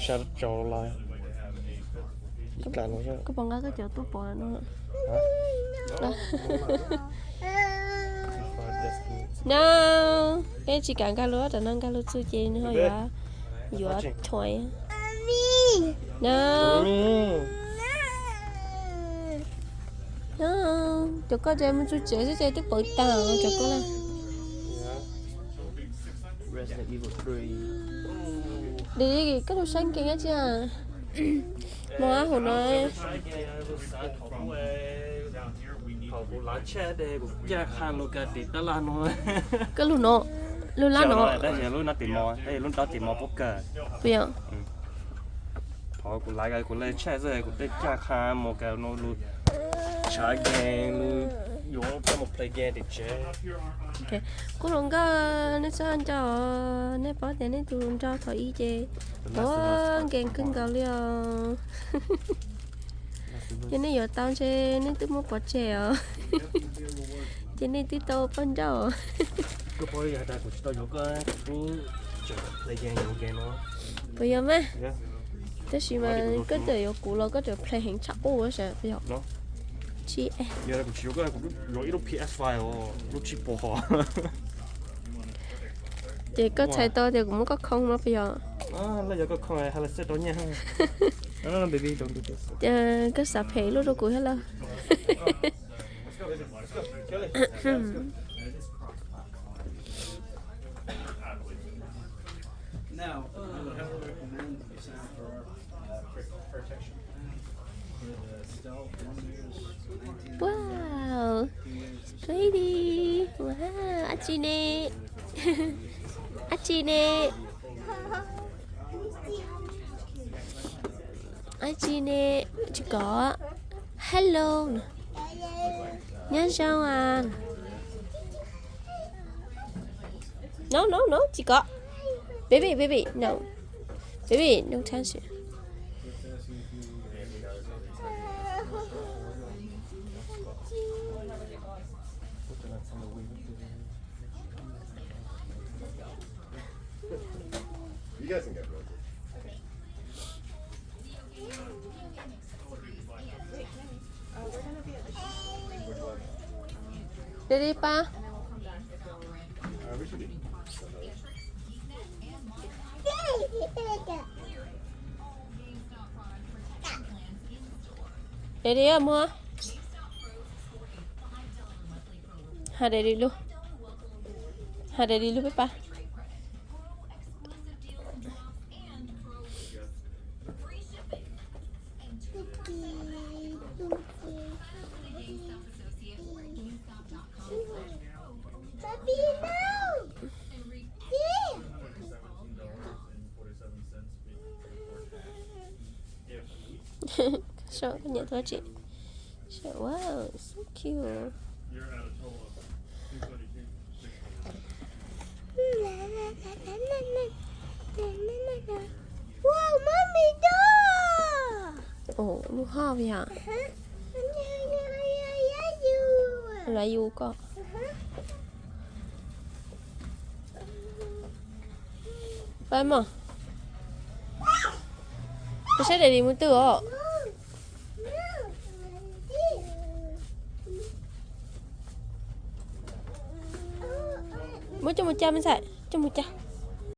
Sab tsaus los ib kas no. Koj puas nqa koj cov tuaj pov no? No, peb tsis kam nkag lub, tam no nkag lub txuj ces nws ho yuav, yuav thuam. No. No, cov koj ces mus txug tsev xwb ces twb pov tag cov koj na. Dim, koj lug saib nkees dab tsi? Mos ab hauv no. Thaum kuv lav tshaj de kuv caj qha lug ka tim tab laj no. Koj lug no, lug lab no. Tab sis lub no tim mos, tab sis lub no tim mos puab kawg. Puas yog? Thaum kuv lav kuv le tshaj xwb kuv tej caj qha mos kawg no lug tshav game lug yuav coj mus play game tim tsev. Kuv hluas nkauj, nej txhob nco, nej paub tias nej tus nraug thaum ub ces pom nkees kawg nkaus li os. Ces nej yuav tau ntshe nej twb muab pov tseg os. Ces nej twb tau poj nrauj. Koj paub li has tas kuv tsis tau yuav koj, kuv tseem play game yuav game no. Puas yog mas? Tab sis mas koj txawm yuav kuv los koj tseem play heev tshaj qub sav puas yog? Tsis, yog kuv tsis yuav koj kuv yuav ib lub P S five os, lub tsib puas. Ces koj txhais tau tias kuv muab koj khoo no puas yog? Lawv yog koj khoo has lawv xwb rau nyiaj. Koj xav phem ib lub rau kuv thiab lawm. Wow, pretty. Wow, dab tsi ne? Dab tsi ne? Dab tsi ne? Tsis kom. Hello. Nyob zoo as. No, no, no, tsis kom. Baby, baby, no. Baby, no touch it. Ready, pa? Ready, mus. Hais ready lug. Hais ready lug peb pa. Saib koj nyiam tus dab tsi. Wow, so cute. Wow, mommy dog. Ua lub hoj yom. Love you koj. Pab mog. Koj saib daddy mus twg os. Muab coj mus cab me ntxhais, coj mus cab.